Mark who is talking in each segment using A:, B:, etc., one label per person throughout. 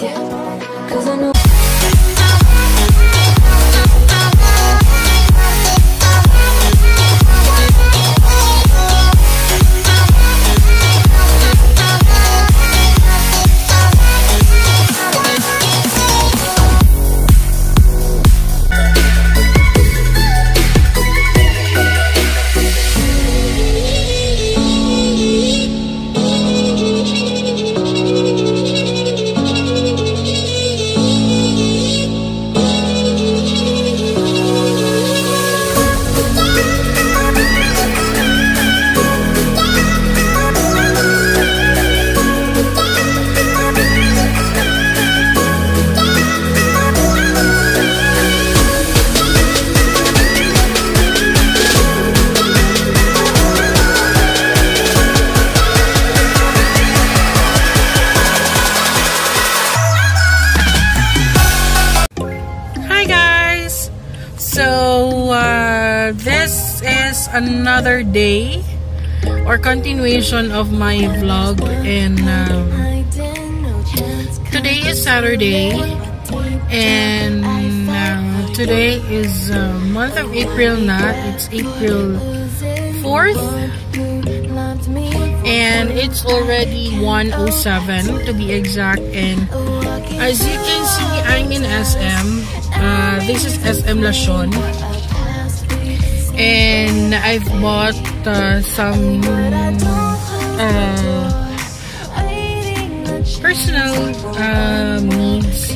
A: Yeah, 'cause I know.
B: Hi guys! So, this is another day or continuation of my vlog, and today is Saturday, and today is month of April na. It's April 4th, and it's already 1:07 to be exact. And as you can see, I'm in SM. This is SM Lashon, and I've bought some personal needs,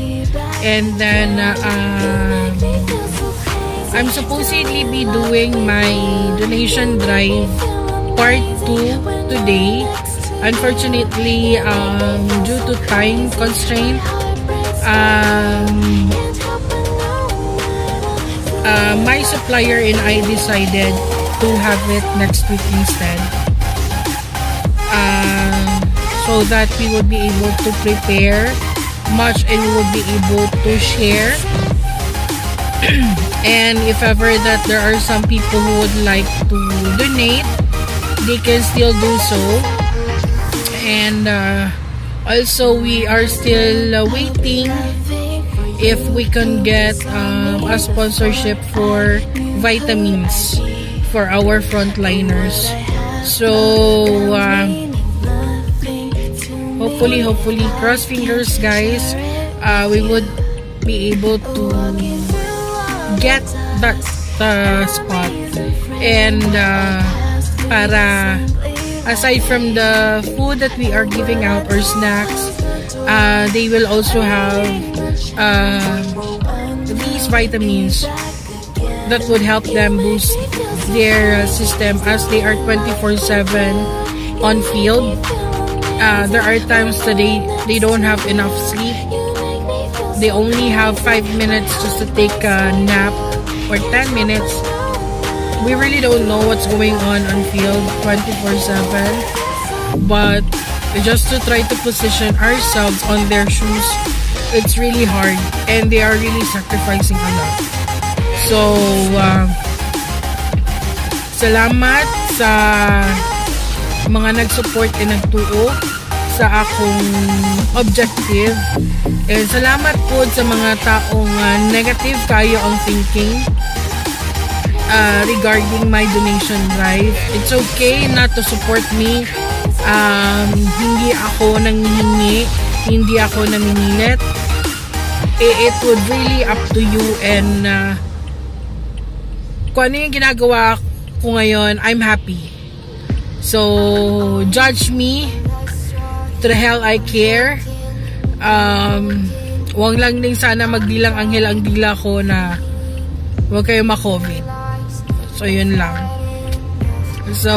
B: and then I'm supposedly be doing my donation drive part 2 today. Unfortunately, due to time constraint, my supplier and I decided to have it next week instead, so that we would be able to prepare much and we would be able to share. And if ever that there are some people who would like to donate, they can still do so. And also, we are still waiting if we can get a sponsorship for vitamins for our frontliners. So hopefully, cross fingers guys, we would be able to get that spot, and para aside from the food that we are giving out or snacks, they will also have these vitamins that would help them boost their system as they are 24/7 on field. There are times that they don't have enough sleep. They only have 5 minutes just to take a nap or 10 minutes. We really don't know what's going on field 24/7, but just to try to position ourselves on their shoes, it's really hard, and they are really sacrificing a lot. So, salamat sa mga nag-support and nagtuo sa akong objective. And salamat po sa mga taong negative kayo ang thinking regarding my donation drive. It's okay not to support me. Hindi ako nanghihingi, hindi ako namimilit. It would really up to you, and kung ano yung ginagawa ko ngayon, I'm happy. So, judge me to the hell I care. Wag lang din sana magdilang anghel ang dila ko na wag kayo ma-COVID. So, yun lang. So,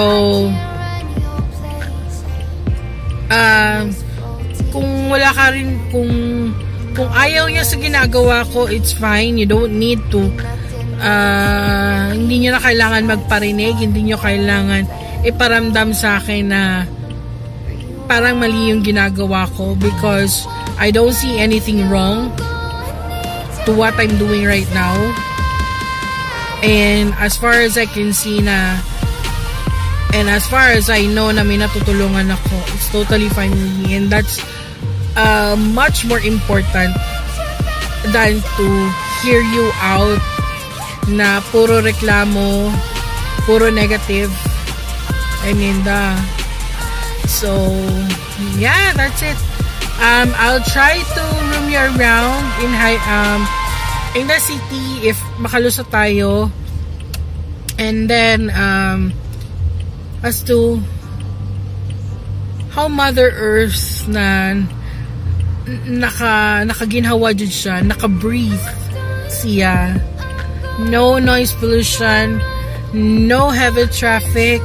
B: kung wala ka rin, kung ayaw niya sa ginagawa ko, it's fine. You don't need to, hindi niyo na kailangan magparinig, hindi niyo kailangan iparamdam sa akin na parang mali yung ginagawa ko, because I don't see anything wrong to what I'm doing right now. And as far as I can see na, and as far as I know na may natutulungan ako, it's totally fine with me. And that's much more important than to hear you out na puro reklamo, puro negative. I mean, the so yeah, that's it. I'll try to roam you around in the city if makalusot tayo. And then as to how Mother Earth na nakaginhawa jud siya, naka-breathe siya. No noise pollution, no heavy traffic.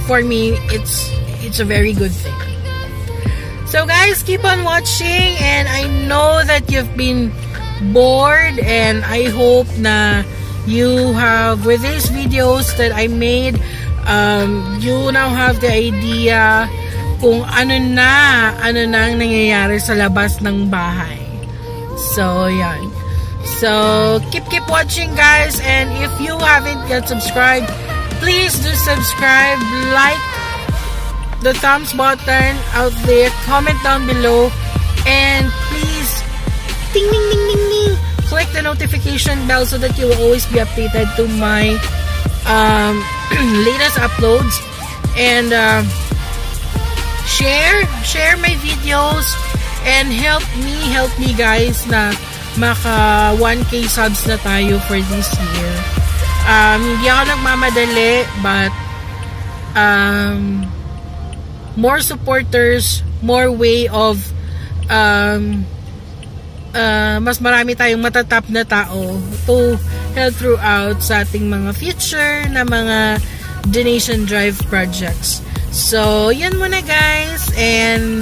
B: For me, it's a very good thing. So guys, keep on watching, and I know that you've been bored, and I hope na you have, with these videos that I made, you now have the idea kung ano na ang nangyayari sa labas ng bahay. So, yan. So, keep watching, guys, and if you haven't yet subscribed, please do subscribe, like the thumbs button out there, comment down below, and please ding ding ding ding ding, click the notification bell so that you will always be updated to my latest uploads, and share my videos and help me guys na maka 1K subs na tayo for this year. Hindi ako nagmamadali, but more supporters, more way of mas marami tayong matatap na tao to help throughout sa ating mga future na mga donation drive projects. So, yan muna, guys, and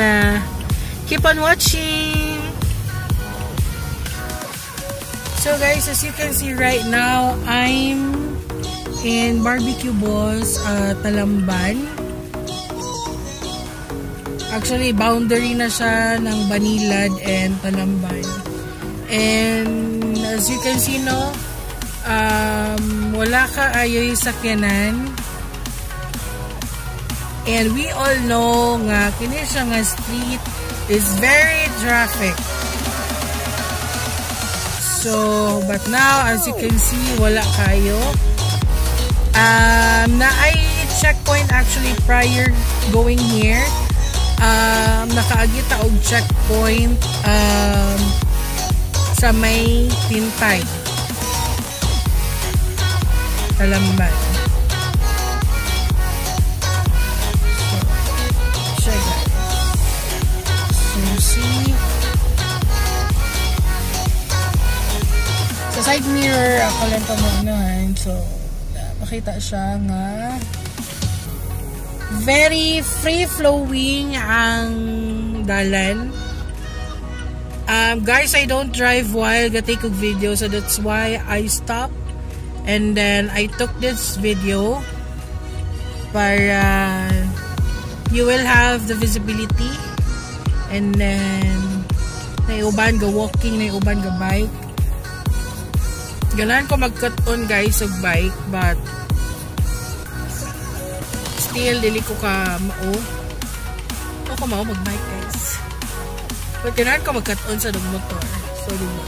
B: keep on watching! So guys, as you can see right now, I'm in Barbecue Boss, Talamban. Actually, boundary na siya ng Banilad and Talamban. And as you can see, no, wala kaayo'y sakyanan. And we all know nga kini siya nga street is very traffic. So, but now, as you can see, wala kaayo. Naay checkpoint actually prior going here. Nakaagi ta og checkpoint sa may Tintay, Talamban. So, siya, guys. So, see, sa side mirror, ako lang ito maunahan. So, makita siya nga very free-flowing ang dalan. Guys, I don't drive while ga-take og video, so that's why I stopped and then I took this video para you will have the visibility, and then naay uban ga walking, naay uban ga bike. Ganahan ko mag-cut on, guys, og bike, but still dili ko ka mao o ko mao mag-bike, guys. But ganahan ko mag-cut on sa motor. So, diba?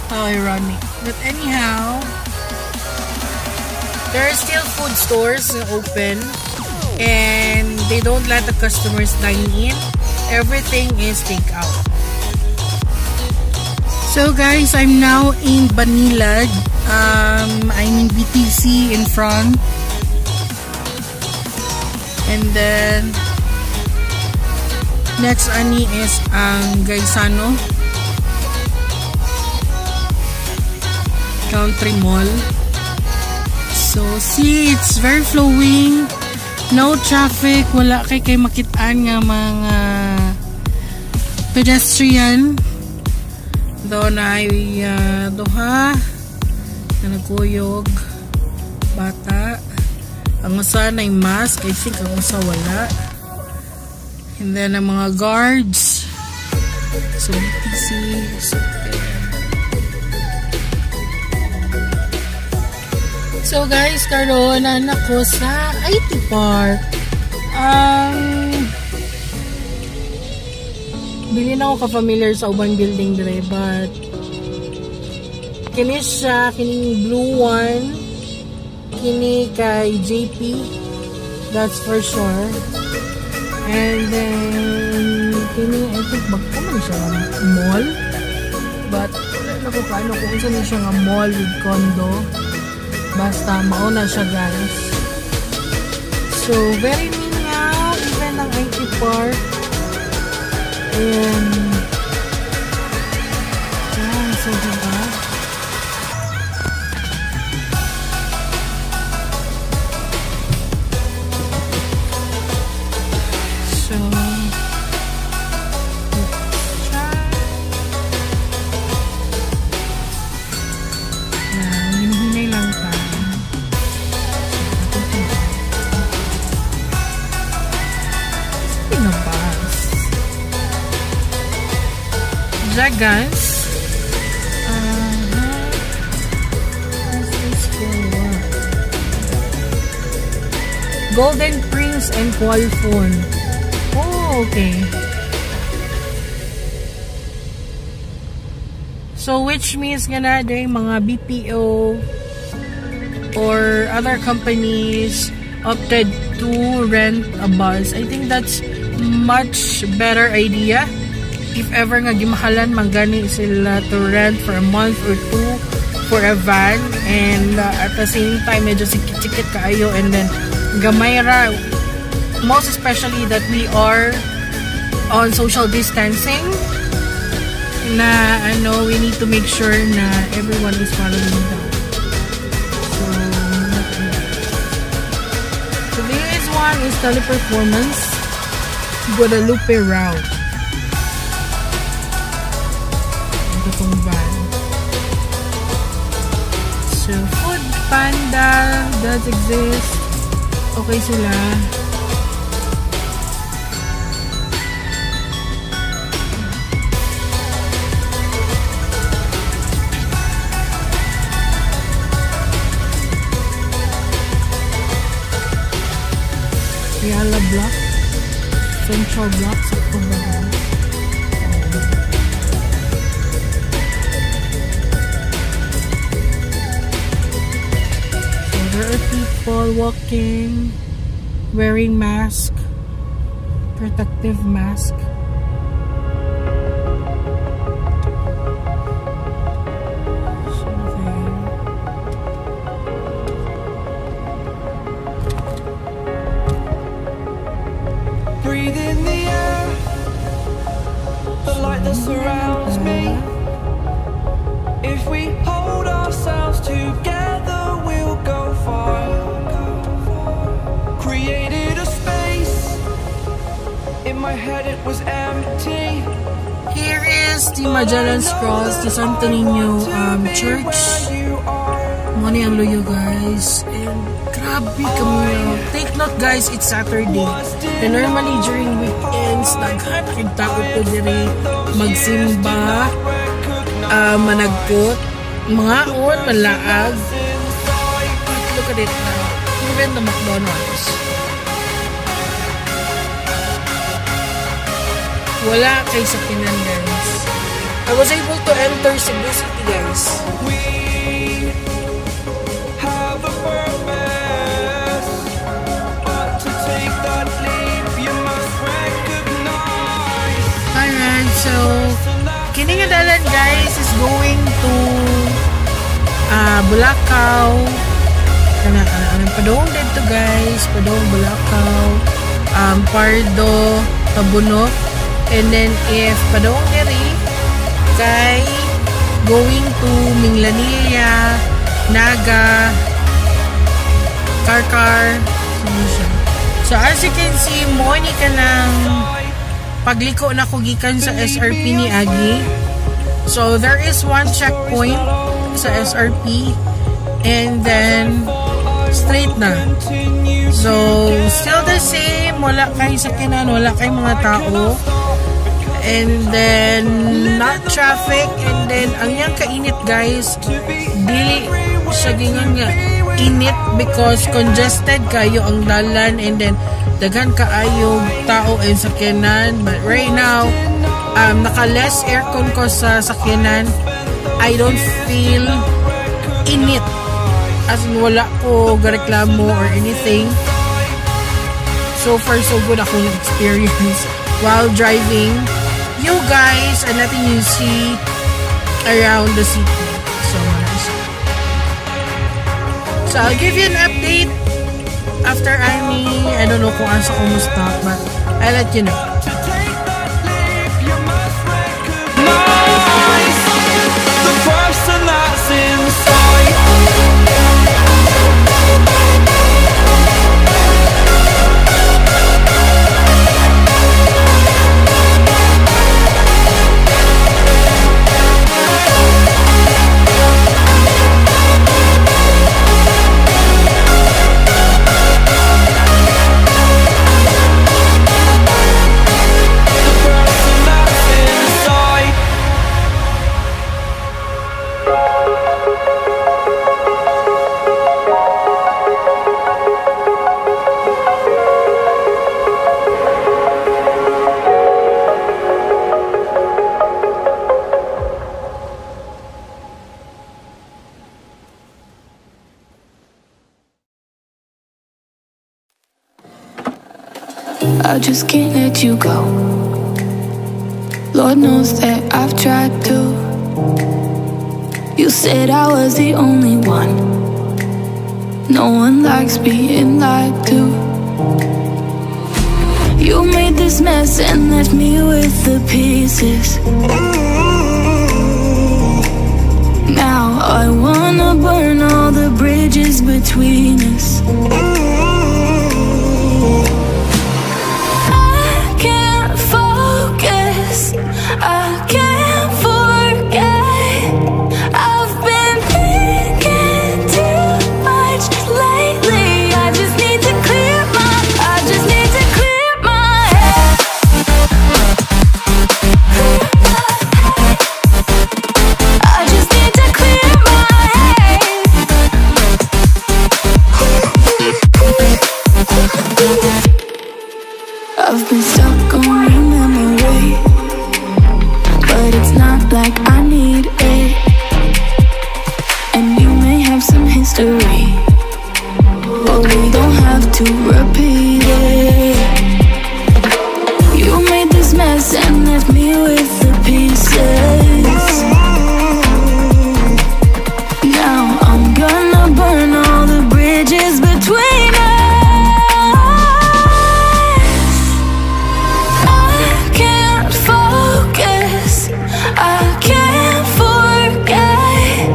B: How ironic. But anyhow, there are still food stores open and they don't let the customers dine in. Everything is take out. So guys, I'm now in Banilad. I'm in BTC in front. And then, next ani is ang Gaisano Country Mall. So, see, it's very flowing. No traffic. Wala kay makitaan nga mga pedestrian. Doon ay duha na nagkuyog bata. Ang usa na mask. I think ang usa wala. And then ang mga guards. So, BTC. So, so guys, karon na ko sa IT Park. Dili na ako ka-familiar sa ubang building dire, but kini siya, kining blue one, kini kay JP, that's for sure. And then kini, I think bagko man siya mall, but wala na ko kaano kung unsa ni siya nga mall with condo. Basta mao na siya, guys. So very mingaw, even ang IT Park. And yeah, so diba? So let's try. Yeah, hinihinay lang tayo. So, bus. Dragons. This is for what? Golden Prince and Qualfon. Oh, okay. So, which means nga na din mga BPO or other companies opted to rent a bus. I think that's much better idea. If ever nga gimahalan man gani sila to rent for a month or two for a van, and at the same time medyo sikit-sikit kaayo, and then gamay ra, most especially that we are on social distancing na ano, we need to make sure na everyone is following that. So this one is Teleperformance Guadalupe route. Ito tong van. So Food Panda does exist. Okay sila. Ayala Block, Central Block, sakto ba? So there are people walking, wearing mask, protective mask. So there.
A: Breathe in the air, the light that surrounds me. If we hold ourselves together, we'll go far. Created a space, in my head it was empty.
B: Here is the Magellan's Cross, the Santo Niño Church. Mo ni ang luyo, guys. And grabe kami. Take note, guys, it's Saturday. And normally during weekends, daghan kay tao po diri magsimba, managkot, mangaon, manlaag. But look at it now. Even the McDonald's. Wala kay sakinan, guys. I was able to enter Cebu City, guys.
A: We have a purpose, but to take that leap, you must recognize.
B: Alright, so kini nga dalan, guys, is going to Bulacau. Kana kana padung didto, guys, padung Bulacau, Pardo, Tabunok. And then if padung diri kay going to Minglanilla, Naga, Carcar, so siya. So as you can see, mo ni ka ng pagliko na ko gikan sa SRP ni Agi. So there is one checkpoint sa SRP and then straight na. So still the same, wala kay sakinan, wala kay mga tao. And then not traffic, and then ang iyang kainit, guys, dili siya gingon nga Init because congested kaayo ang dalan and then daghan kaayo tao and sakyanan. But right now, naka less aircon ko sa sakyanan. I don't feel init. As in, wala ko gareklamo or anything. So far, so good akong experience while driving you guys and letting you see around the city. So, wala siya. So, I'll give you an update after ani. I don't know kung asa ko mo stop, but I'll let you know.
A: To take that leap, you must recognize the person that's inside. The person that's inside.
C: I just can't let you go. Lord knows that I've tried to. You said I was the only one. No one likes being lied to. You made this mess and left me with the pieces. Now I wanna burn all the bridges between us. I can't focus, I can't forget. I've been thinking too much lately. I just need to clear my, I just need to clear my head. I just need to clear my head. I've been stuck on your memory, but it's not like I need it. And you may have some history, but we don't have to repeat it. You made this mess and left me with the pieces. Now I'm gonna burn all the bridges between us. I can't focus, I can't forget.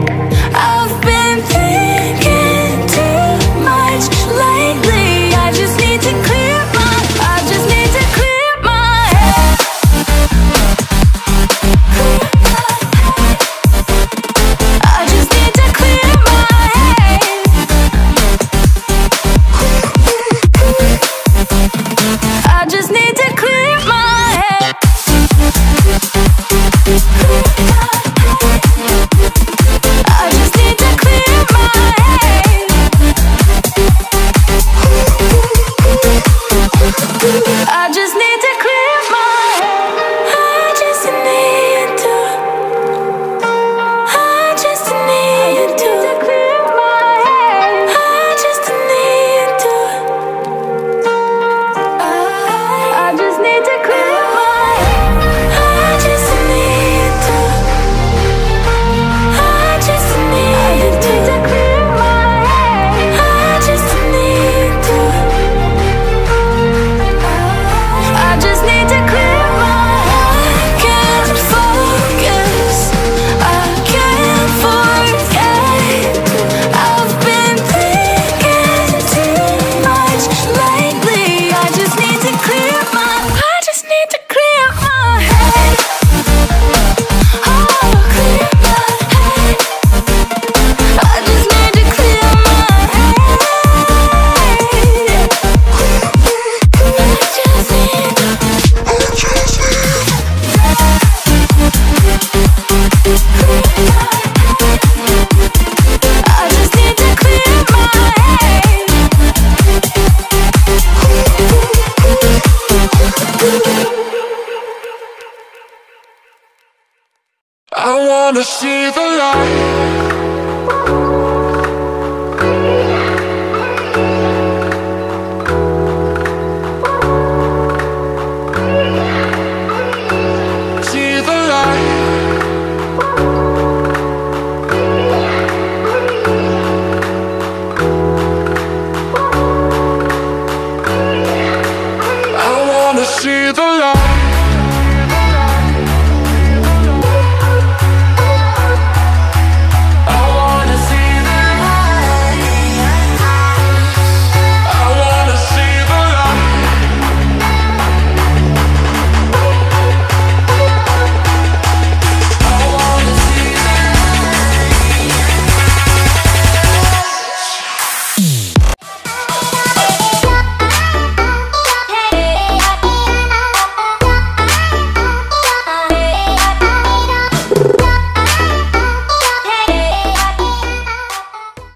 C: I've been thinking too much lately. I just need
D: Wanna see the light.